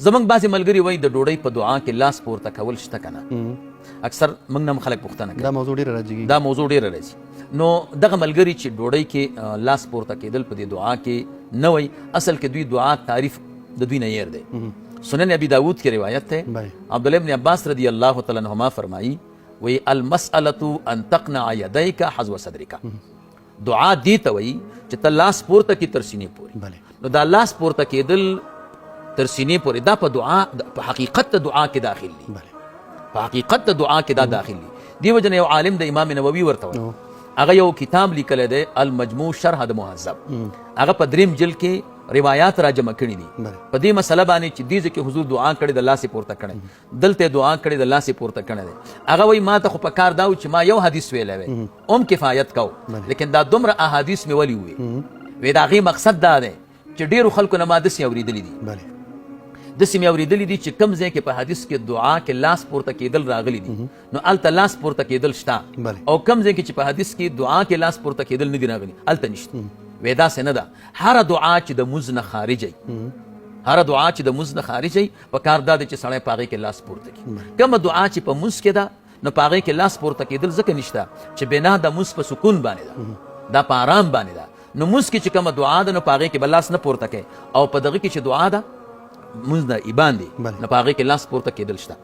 زمونږ بعضې ملګري وایي د ډوډۍ په دعا کې لاس پورته کول شته که نه؟ اکثر موږ نه هم خلک پوښتنه کوي. دا موضوع ډیره راځي. دا موضوع ډیره راځي. نو دغه ملګري چې ډوډۍ کې لاس پورته کېدل په دې دعا کې نه وایي، اصل کې دوی دعا تعریف د دوی نه هېر دی. سنن ابي داود کې روایت دی، عبد الله ابن عباس رضی الله تعالی عنهما فرمایي وی المسألة ان تقنع يديك حذو صدرك. دعا دې ته وایي چې ته لاس پورته کې تر سینې پورې. نو دا لاس پورته کېدل تر سینې پورې دا په دعا، په حقیقت د دعا کې داخل دي. په حقیقت د دعا کې دا داخل دي. دی وجه نه یو عالم د امام نووي ورته وایي، هغه یو کتاب لیکلی دی المجموع شرح د مهذب، هغه په دریم جلد کې روایات را جمع کړي دي په دې مسله باندې چې دې ځکه حضور دعا کړې د لاس پورته کړی، دلته دعا کړې د لاس پورته کړی دی. هغه وایي ما ته خو په کار دا و چې ما یو حدیث ویلی وی هم کفایت کو، لیکن دا دومره احادیث مې ولې ووی؟ وی د هغې مقصد دا دی چې ډېرو خلکو نه ما داسې اورېدلي دي، داسې مې اورېدلي دي چې کوم ځای کې په حدیث کې دعا کې لاس پورته کېدل راغلي دي نو هلته لاس پورته کېدل شته، او کوم ځای کې چې په حدیث کې دعا کې لاس پورته کېدل نه دي راغلي هلته نشته. وی داسې نه ده، هره دعا چې د مونځ نه خارج وي، هره دعا چې د مونځ نه خارج وي په کار دا دی چې سړی په هغې کې لاس پورته کړي. کومه دعا چې په مونځ کې ده نو په هغې کې لاس پورته کېدل ځکه نشته چې بنا د مونځ په سکون باندې ده، دا په آرام باندې ده. نو مونځ کې چې کومه دعا ده نو په هغې کې به لاس نه پورته کوي، او په دغه کې چې دعا ده مونځ نه ایبان دی نو په هغې کې لاس پورته کېدل شته.